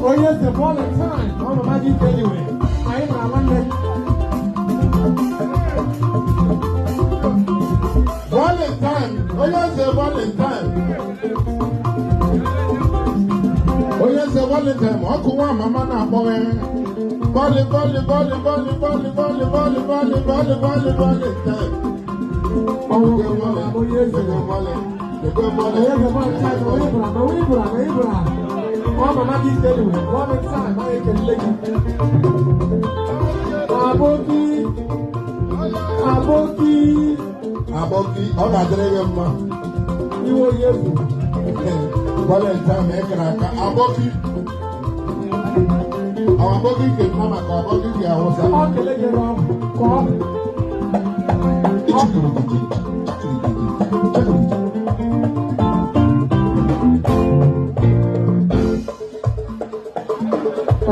Onye eze Valentine, ọ mama gị anyway. Anyị mara nwanne. Valentine, onye eze Valentine. Onye eze Valentine, ọkụ nwa mama na-akpọghị. Vali vali vali vali vali vali vali vali vali vali Valentine. Onye eze. Onye Onye eze Valentine, onye bụrụ ama, onye bụrụ ama, onye bụrụ ama. Ọ mama gị anyway. Valentine, anyị ekelele gị. Aboki, aboki, Aboki, ọ ga-adịrị gị mma. Iwe onye eze. Valentine ekere aka aboki. Ọ aboki ke mma maka aboki ke awụsa. Ọ kele gị n'ọgwụ, ka ọ dị.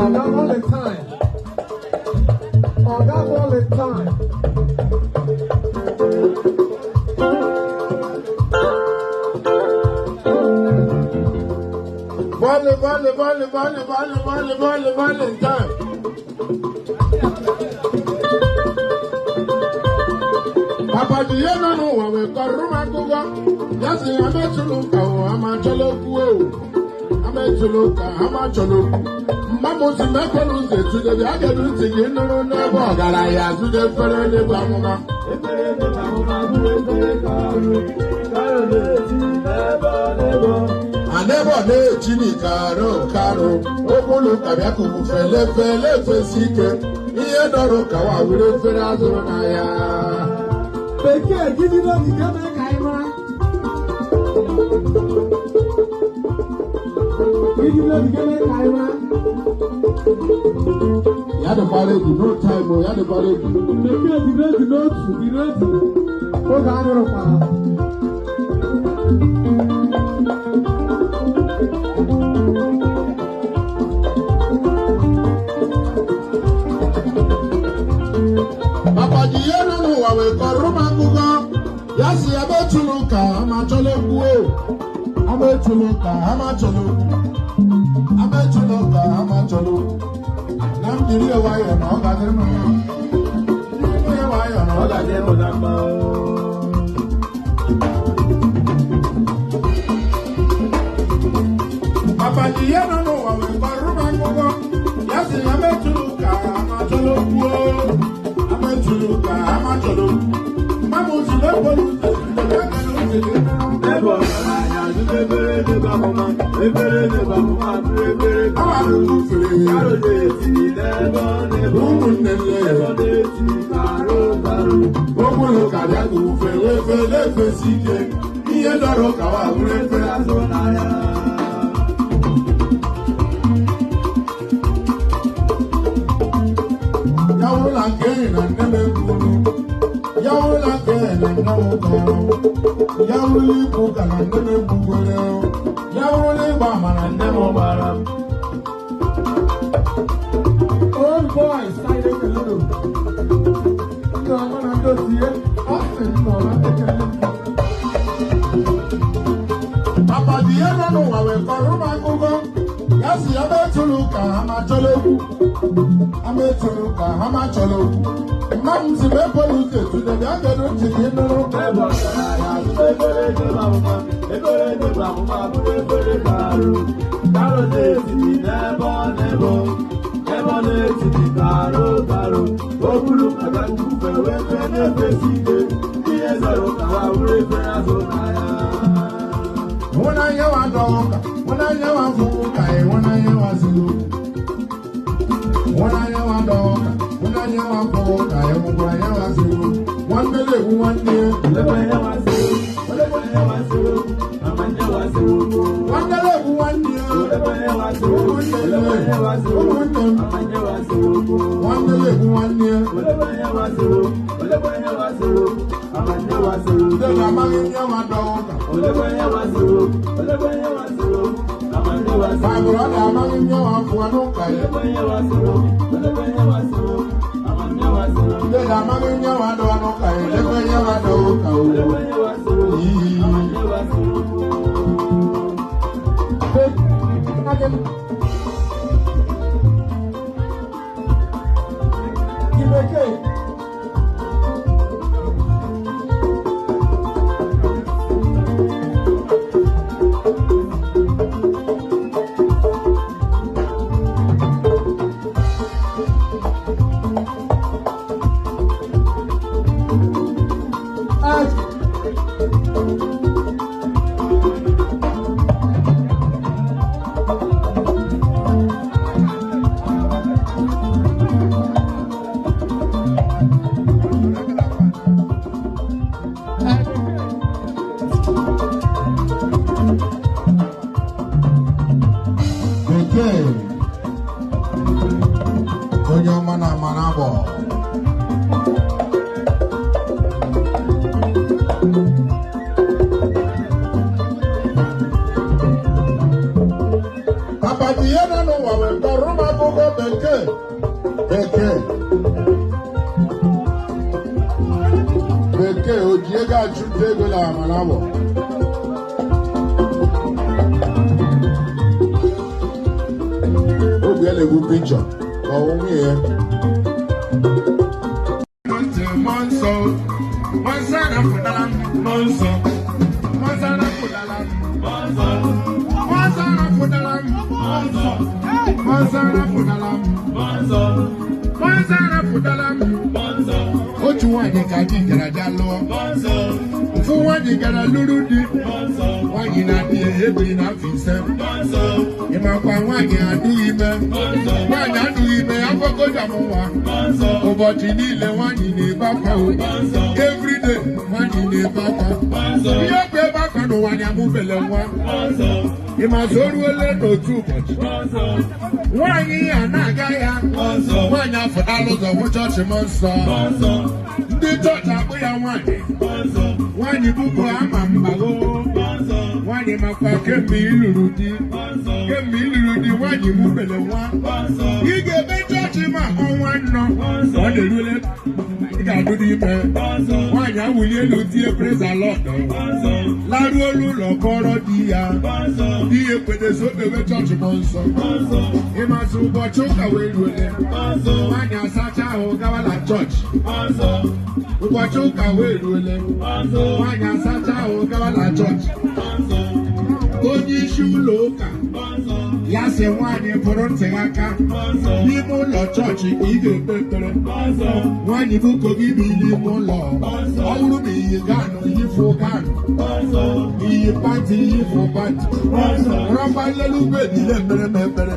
Ọga Valentine. Ọga Valentine. Vale, vale, vale, vale, vale, vale, vale, Valentine. Papa ji ihe nọ n'ụwa wee kọrọ m akụkọ. Ya sị ya metụlụ ka ụwa ma chọrọ okwu o. Ametụlụ ka ama chọrọ okwu. Mma m si m ekwela ụzọ etudebe a ga-eru ntị gị nụrụ n'ebe ọgaranya azụde efere n'egwu amụma. Anebo na-echi n'ikaro karo okpulu ka bịa kuku fele fele fesi ike ihe dọrọ ka wa were efere azụrụ n'ahịa. Bekee gidi n'ogige mere ka anyị mara. Gidi n'ogige mere ka anyị mara. Ya dịkwa ready, no time o, ya dịkwa ready. Bekee dị ready n'otu, dị ready. Oge adịrọkwara. Papa ji ihe nọ n'ụwa wee kọrọ m akụkọ. Ya si ya metụlụ ka ama chọrọ okwu o. Ametụlụ ka ama chọrọ okwu. Ametụlụ ka ama chọrọ okwu. Na m jiri ya nwayọọ na ọ ga-adịrị m mma. Jiri ya nwayọọ na ọ ga-adịrị m mma. Papa ji ihe nọ n'ụwa wee kọrọ m akụkọ. Ya si ya metụlụ ka ama chọrọ okwu o. Ametụlụ ka ama chọrọ okwu. Mma m si m ekwelu ụzọ ya gara ntị gị nụrụ. Awa tụfere ụmụnne nne okpuru ka bịa ka ufe wee fele efesi ike ihe dọrọ ka wa were efere azụ n'ahịa. Ya wụrụ na nke enyi na nne m ekwuru, ya wụrụ na nke enyi na nne m kọrọ, ya wụrụ ikwu ka na nne m ekwugoro, ya wụrụ na ịgba ama na nne m gbara m. Old boys, anyị ekele unu. Ndị ọma na ndị otu ihe, ọ sị ndị ọma ekele m. Papa ji ihe nọ n'ụwa wee kọrọ m akụkọ. Ya si ya metụlụ ka ha ma chọrọ okwu. Ametụlụ ka ha ma chọrọ okwu. Mma m si m ekwela ụzọ etude bịa gere ntị gị nụrụ. Hụnanya wa dọ ụka, hụnanya wa fụ ụka, ịhụnanya wa zuru okwu. Hụnanya wa dọ ụka, hụnanya wa fụ ụka, ịhụnanya wa zuru okwu. Nwanne na-egbu nwanne ya. Nwanne na-egbu nwanne ya. Ụmụnne m. Ụmụnne m. Nwanne na-egbu nwanne ya. Ndị na-amaghị ihe nwa dọ ụka. My brother amaghị ihe nwa fụọ n'ụka ya. Ndị na-amaghị ihe nwa dọ n'ụka ya. Lekwa ihe nwa dọ ụka o. Iyi. Papa ji ihe nọ n'ụwa wee kọrọ m akụkọ bekee bekee bekee. O ji ego achụta ego na amalabọ. Obi ya na-egbu pinchọ ka ọ nwunye ya. Ntị, mmụọ nsọ, mmụọ nsọ arapụtala m, mmụọ nsọ, mmụọ nsọ arapụtala m, mmụọ nsọ, mmụọ nsọ arapụtala m, mmụọ nsọ, mmụọ nsọ arapụtala m, mmụọ nsọ, mmụọ nsọ arapụtala m. Otu nwaanyị ka di gara ja lụọ. Ofu nwaanyị gara lụrụ di. Nwaanyị na-adị ya ebiri na afọ 5. Ịmakwa nwaanyị adụghị ime. Nwaanyị adụghị ime, afọ koja m nwa. Ụbọchị niile nwaanyị na-ebe akwa o. Everyday nwaanyị na-ebe akwa. Ihe bụ ebe akwa n'ụwa na amụbele nwa. Ịmasị o ruole n'otu ụbọchị. Nwaanyị ya na-aga ya. Nwaanyị afụtala ụzọ hụ chọọchị m nsọ. Ndị chọọchị akpụ ya nwaanyị. Nwaanyị bụkọ ama mgbago. Nwaanyị makwa kemgbe ị lụrụ di. Kemgbe ị lụrụ di, nwaanyị mụbele nwa. Ị ga-eme chọọchị ma ọnwa 4. Ọ na-erule ị ga-adụ ime. Nwaanyị awụli elu tie praise the Lord. Laruo n'ụlọ kọrọ di ya. Di ya ekwedezi okpewe chọọchị m nsọ. Ịmasị ụbọchị ụka wee ruole. Nwaanyị asacha ahụ gawa na chọọchị. Ụbọchị ụka wee ruole. Nwaanyị asacha ahụ gawa na chọọchị. Onye isi ụlọ ụka ya sị nwaanyị pụrụ ntị gị aka n'ime ụlọ chọọchị ka ị ga-ekpe ekpere. Nwaanyị bụko gị bi n'ime ụlọ. Ọ bụrụ ma iyi gown, yifu gown. Iyi pant, yifu pant. Rọba nlelu bed ile ekpere m ekpere.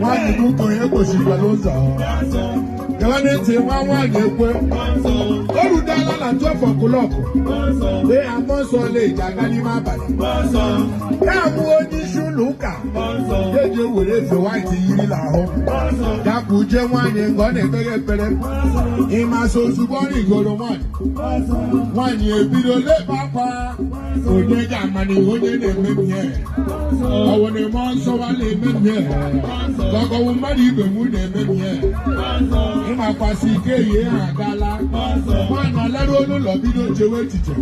Nwaanyị bụko ya egbochikwala ụzọ. Gawa n'ntị nwa nwaanyị ekwe. O rutela na 12 o'clock. Ee, amụọ nsọ na-eji aga n'ime abalị. Ya abụ onye isi ụlọ ụka. Eji ewere efe white yiri n'ahụ. Dapụ jee nwaanyị nga ọ na-ekpere ekpere. Ịmasị ozugbo ọ rigoro nwaanyị. Nwaanyị ebido lebe akwa. Onye ga-ama na ihe onye na-eme m ihe. Ọ wụ na mmụọ nsọ wa na-eme m ihe. Ka ọ gọwụ mmadụ ibe m na-eme m ihe. Ịmakwasị ike yie ha agala. Nwaanyị alaruo n'ụlọ bido chewe echiche.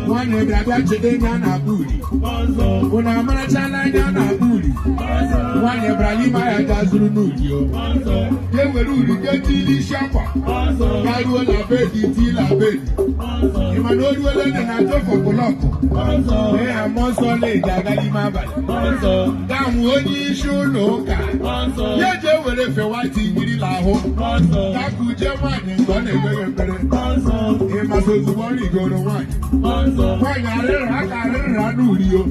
Nwaanyị bịa bịa chede anya na-akpụ uri. Unu amarachala anya na-akpụ uri. Nwaanyị bara n'ime ahịa ga zụrụ n'uri o. Jee were uri jee tili isi akwa. Ga ruo na bed tii na bed. Ị ma na o ruola nne na 12 o'clock. Ee, amụọ nsọ na-eji aga n'ime abalị. Gaa hụ onye isi ụlọ ụka. Ya jee were efe white yiri n'ahụ. Ga kuje nwaanyị nke ọ na-ekpere ekpere. Ịmasị ozugbo ọ rigoro nwaanyị. Nwaanyị arịrịra aka arịrịra n'uri o.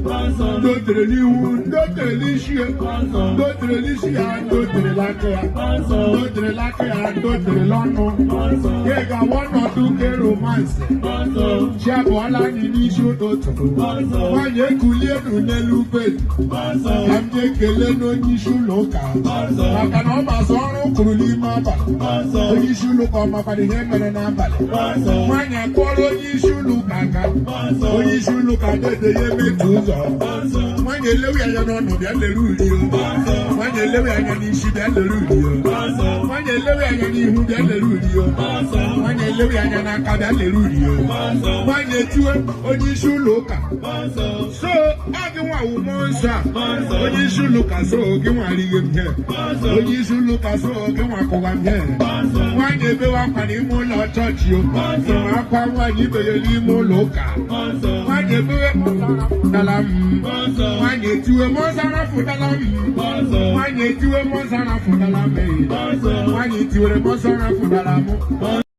Ndị o tere n'ihu, ndị o tere n'isi ya, ndị o tere n'isi ya, ndị o tere n'aka ya, ndị o tere n'aka ya, ndị o tere n'ọnụ. Ya ga-awa ọnọdụ nke romance. Chi abụọla anyị n'isi ụtụtụ. Nwaanyị ekulie nụ n'elu bed. Ka m jee kelee n'onye isi ụlọ ụka. Maka na ọ masị ọrụ kwuru n'ime abalị. Onye isi ụlọ ụka ọ makwara ihe mere n'abalị. Nwaanyị akụọrọ onye isi ụlọ ụka aka. Onye isi ụlọ ụka dede ya emetu ụzọ. Nwaanyị elewe anya n'ọnụ bịa lere uri o. Nwaanyị elewe anya n'isi bịa lere uri o. Nwaanyị elewe anya n'ihu bịa lere uri o. Nwaanyị elewe anya n'aka bịa lere uri o. Nwaanyị etiwe onye isi ụlọ ụka. So ọ gị nwa wụ mmụọ nsọ a. Onye isi ụlọ ụka so gị nwa righe m ihe. Onye isi ụlọ ụka so gị nwa kụwa m ihe. Nwaanyị ebewe akwa n'ime ụlọ chọọchị o. Ịma akwa nwaanyị ibeghe n'ime ụlọ ụka. Nwaanyị ebewe dala m. Nwaanyị etiwe mmụọ nsọ arapụtala m. Nwaanyị etiwe mmụọ nsọ arapụtala m. Nwaanyị tiwere mmụọ nsọ arapụtala m.